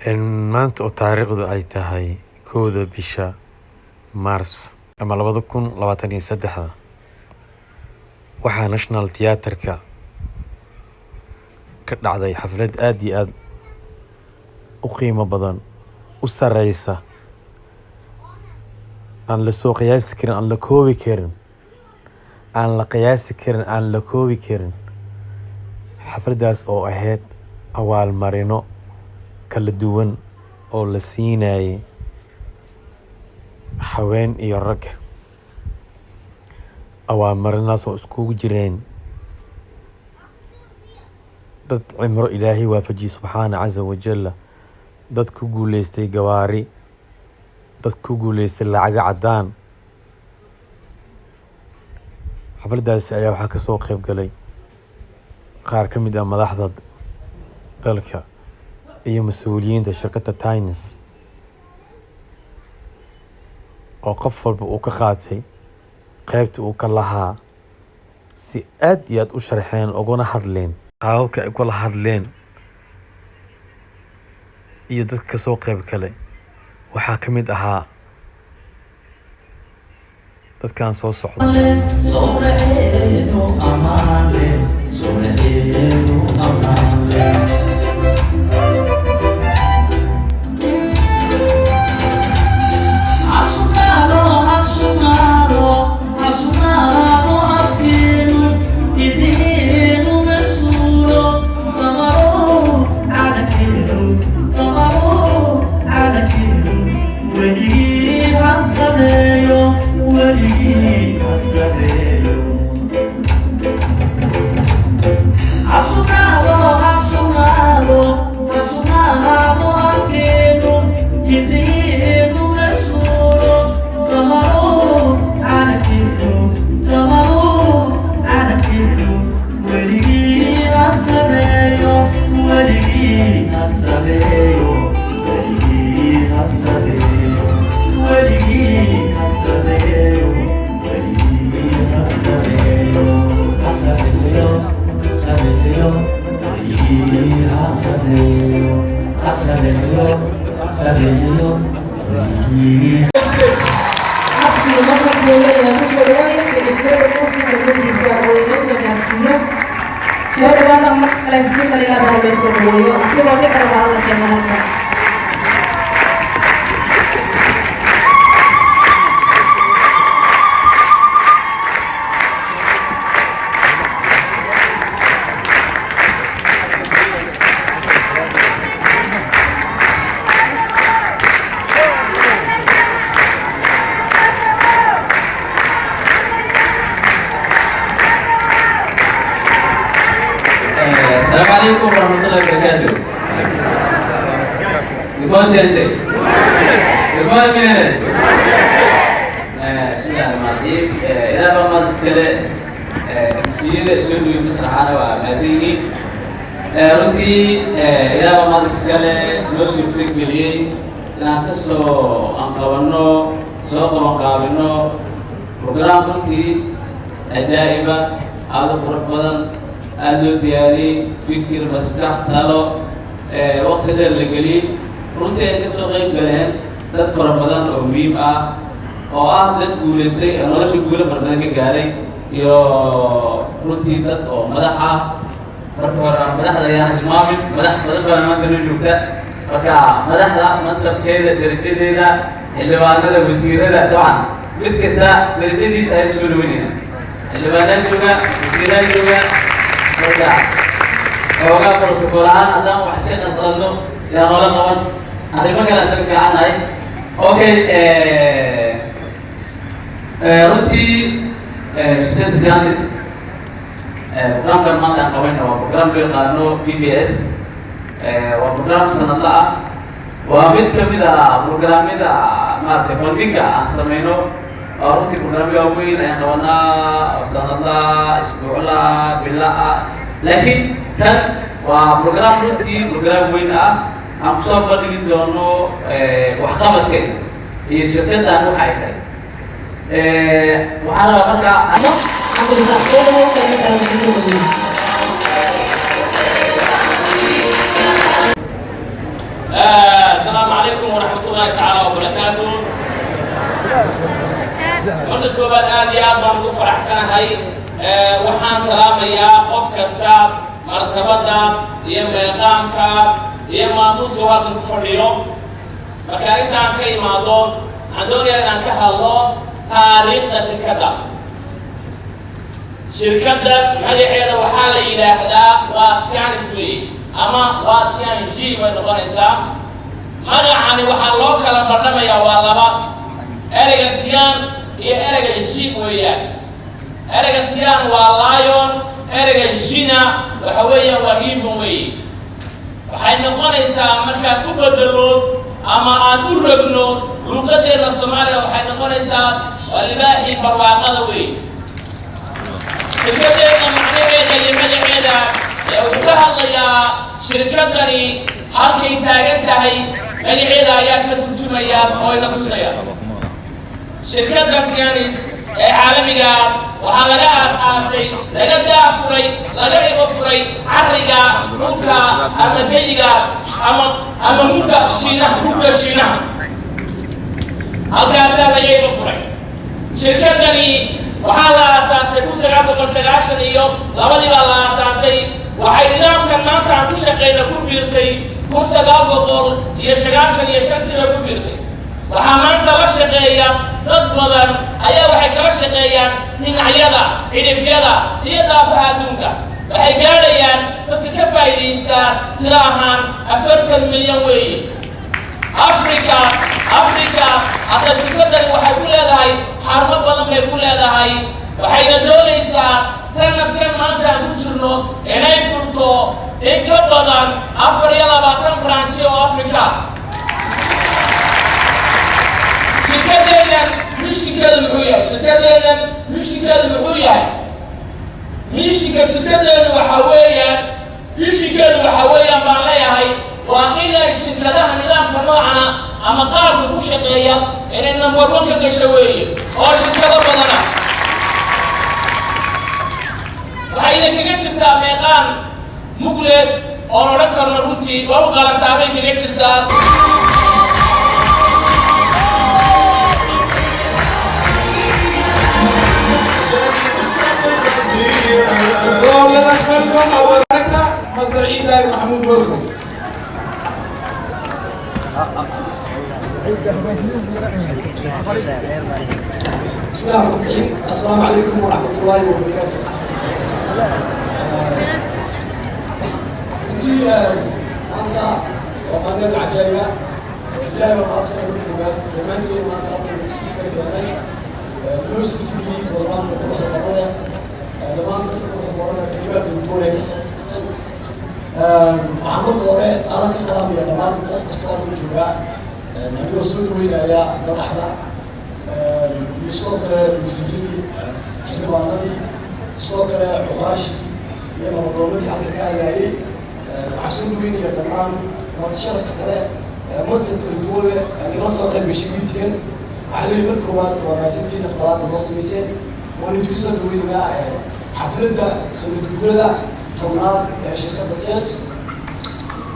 Maanta oo taariikhdu ay tahay 1-da bisha Maarso ama 2023-da, waxaa National Theatre-ka ka dhacday xaflad aad iyo aad u qiimo badan, u sareysa, aan la soo qiyaasi karin, aan la koobi karin, aan la qiyaasi karin, aan la koobi karin. Xafladaas oo ahayd abaalmarino kala duwan oo la siinayay haween iyo rag. Abaalmarinahaas oo iskugu jireen dad cimro Ilaahay waafajiyay subxaana caza wajalla, dad ku guuleystay gawaari, dad ku guuleystay lacago caddaan. Xafladaasi ayaa waxaa kasoo qayb galay qaar ka mid ah madaxda dalka iyo mas-uuliyiinta shirkadda Tiens, oo qof walba uu ka qaatay qaybta uu ka lahaa, si aad iyo aad u sharxeen uguna hadleen qaababka ay kula hadleen. Iyo dadka kasoo qayb galay waxaa ka mid ahaa dadkan soo socda. Sawraceenu amaane, sawraceenu amaane. Asugaado, asugaado, asugaado afkeenu, dideenu masuulo, samaro calankeenu, samaro calankeenu, weligii ha sameeyo, weligii ha sameeyo. Asugaado, asugaado, asugaado afkeenu, dideenu masuulo, samaro calankeenu, samaro calankeenu, weligii ha sameeyo, weligii ha sameeyo, weligii ha sameeyo, weligii ha sameeyo, weligii ha sameeyo, ha sameeyo, sameeyo, weligii ha sameeyo, ha sameeyo, sameeyo, weligii. Afkii masarkooda ayaa ku soo dhawaaya siciid. Soo dhawow, si kelmadiisa oo inoo soo gaarsiiyo. Soo dhawaada mar kale, si kale ilaa hore loo soo dhaweeyo, isagoo dhici raba hadalkeena halka. السلام عليكم ورحمة الله وبركاته. Good morning, Chelsea. Good morning, Millionaires. بسم الله الرحمن الرحيم. إلى ما iskale MCyada soo dhawey masraxana waa mahadsan yihiin. Runtii ilaa maad iskale noo suurtageliyey inaan kasoo aan qabanno, soo qaban qaabino program runtii ajaa'iba, aada u qurux badan, aada loo diyaariyey, fikir, maskax, talo, waqti dheer la geliyey. Runtii ay kasoo qayb galeen dad fara badan oo muhiim ah, oo ah dad guulaystay oo nolosha guulo fara badan ka gaaray, iyo runtii dad oo madax ah. Marka hore aan madaxda ayaan tilmaamin, madax badan baa maanta noo joogta. Marka madaxda mansabkeeda, darajadeeda, xildhibaanada, wasiirada, dabcan mid kasta darajadiisa ayaan soo dhaweynayna. Xildhibaanaa jooga, wasiiraa jooga. Marka xoogaa protocol ahaan haddaan wax iska qalqaladno, yaa noola qaban, arrimo kale isaga fiicannahay. Okay, runtii shirkadda Tiens, programkan maanta aan qabayna waa program loo yaqaano BBS. Waa program sanadla ah, waa mid kamid ah programyada maaragtay bandhiga aan sameyno. Oo runtii programyo waaweyn ayaan qabanaa oo sanadla, isbuucla, bila ah, laakiin kan waa program runtii program weyn ah, aan kusoo bandhigi doono waxqabadkeena iyo shirkaddan waxa ay tahay. Waxaan rabaa markaa Cabdirasaaq, soo dhawow, kelmadaada kusoo dhaweeyo. Calaykum waraxmatullaahi tacaala wabarakaatu. Marka koowaad, aad iyo aad baan ugu faraxsanahay. Waxaan salaamayaa qof kasta martabada iyo meeqaamka iyo maamuuska halkan ku fadhiyo. Marka intaan ka imaado, waxaan doonayaa inaan ka hadlo taariikhda shirkadda. Shirkadda magaceeda waxaa la yidhaahdaa waa Tiens wey ama waa Tianji bay noqonaysaa. Magacani waxaa loo kala bandhamayaa waa laba ereyga, Tian iyo ereyga Ji weeyaan. Ereyga Tian waa lion, ereyga Jina waxa weeyaan waa heaven weeye. Waxay noqonaysaa markaan u bedelo ama aan u rogno luuqadeena Soomaaliya, waxay noqonaysaa waa libaaxii barwaaqada wey. Shirkaddeena macnaheeda iyo magaceeda ee uu ka hadlayaa, shirkaddani halkay taagan tahay magaceeda ayaa ka turjumaya oo ina tusaya. Shirkadda Tiens ee caalamiga waxaa laga aas-aasay, laga daafuray, laga ibo furay carriga, dhulka ama geyiga ama mugga Shiinaha. Mugga Shiinaha halkaasaa laga ibo furay. Shirkaddani waxaa la aasaasay 1992-dii baa la aasaasay. Waxay nidaamkan maanta aan ku shaqeyna ku biirtay 1995-tii bay ku biirtay. Waxaa maanta la shaqeeya dad badan ayaa waxay kala shaqeeyaan dhinacyada, cidhifyada iyo daafaha adduunka. Waxay gaadhayaan dadka ka faa'iidaystaa tiro ahaan 40 milyan weeye. Africa, Africa hadda shirkadani waxay ku leedahay xarumo badan bay ku leedahay. Waxayna doonaysaa sanadkan maanta aan ku jirno inay furto in ka badan 24 branch oo Africa. Shirkadeennan missionkeedu muxuu yahay? Shirkadeennan missionkeedu muxuu yahay? Missionka shirkadeenu waxa weeyaan, visionkeedu waxa weeyaan baan leeyahay, waa inay shirkadaha nidaamka noocana ama qaabka ku shaqeeya inay number one ka gasho weeye oo shirkado badana. Waxayna kaga jirtaa meeqaan mugleed oon odhan karno runtii waa u qalantaa bay kaga jirtaa. So let us welcome our director, Master Ibrahim Mahmoud. Welcome. بسم الله الرحمن الرحيم. السلام عليكم ورحمة الله وبركاته. Runtii maanta waa maalin cajaayiba. Ilaahay baa mahadsan marka koowaad dhammaanteen maanta halkan isugu kala keenay, noo suurtageliyey wadamaanka quruxda badan, dhammaan dadka quruxda badan qiimaha kala duwan ay ka soo noqdeen. Waxaan marka hore alan ka salaamaya dhammaan qof kasta oo halkan jooga, anigoo soo dhaweynaya madaxda iyo sidoo kale wasiiradii, xildhibaanadii, sidoo kale cuqaashii iyo nabadoonadii halka ka hadlaayey. Waxaan soo dhaweynaya dhammaan marti sharafta kale, masjid kala duwan leh, nagala soo qayb gashay meetingan. Waxaa leeyahay marka koowaad waa mahadsantiina qalaada noo samayseen. Waan idinku soo dhaweynayaa xafladda sanad guurada 10aad ee shirkadda Tiens.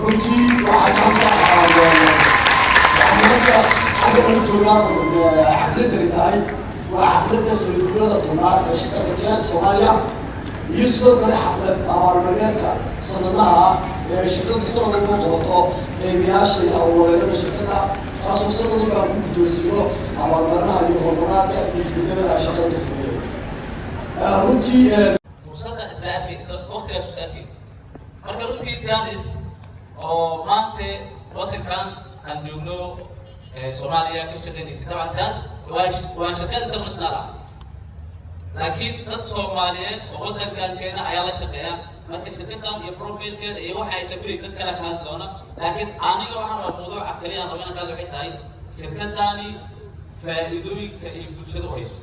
Runtii waxaa maanta xagga lagu joogaa xafladani tahay waa xafladda sanad guurada 10aad ee shirkadda Tiens Soomaaliya iyo sidoo kale xaflad abaalmarineedka sanadlaha ah ee shirkaddu sanad walba qabato qiimayaasha iyo howlwareennada shirkadda, taasoo sanad walba aan ku guddoonsiino abaalmarinaha iyo horumaraadka iyo isbedelada ay shaqada ka sameeyeen runtii. Fursadda isla arkaysa, waqtigaas isla arkay. Marka runtii Tiens oo maanta waddankan aan joogno ee Soomaaliya ka shaqeynaysa, dabcan taas waa shaqo international ah, laakiin dad Soomaaliyeed oo waddankan keena ayaa la shaqeeya. Marka shirkaddan iyo profilekeeda iyo waxa ay takuley dad kale ka hadli doona, laakiin aniga waxaan rabaa mawduuca kaliya aan rabo inaan ka hadlo waxay tahay shirkaddaani faa'iidooyinka ay bulshada u hayso.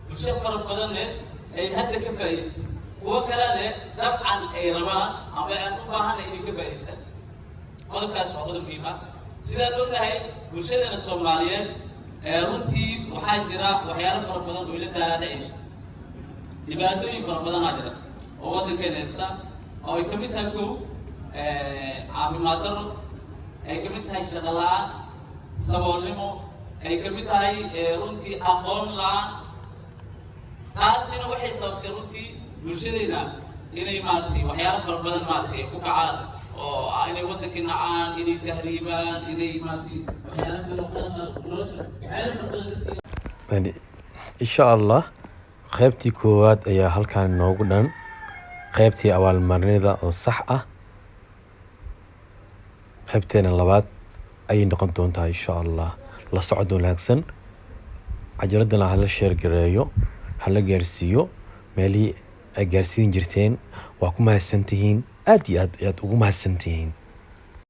Bulsho fara badan leh ay hadda ka faa'iidaysto, kuwo kalene dabcan ay rabaan ama aan u baahanay inay ka faa'iidaystaan. Qodobkaas waa qodob muhiim ah. Sidaan ognahay, bulshadeena Soomaaliyeed ee runtii waxaa jira waxyaalo fara badan oo ila daalaa dhacayso. Dhibaatooyin fara badanaa jira oo waddankeena haysta, oo ay ka mid tahay kow caafimaad darro, ay ka mid tahay shaqo la'aan. Saboolnimo ay ka mid tahay, runtii aqoon la'aan. Taasina waxay sababtay runtii bulshadayna inay maaragtay waxyaalo fara badan maaragtay ku kacaan, oo ah inay waddankii nacaan, inay tahriibaan, inay maaragtay waxyaalo kale oo qalad nolosha, waxyaalo fara badan dadkii. Yani, insha Allah, qaybtii koowaad ayaa halkan inoogu dhan, qaybtii abaalmarinada oo sax ah. Qaybteena labaad ayay noqon doontaa, insha Allah. La socod wanaagsan. Cajaladana hala share gareeyo, hala gaarsiiyo meelihii ay gaarsiin jirteen. Waa ku mahadsantihiin, aad iyo aad ayaad ugu mahadsantihiin.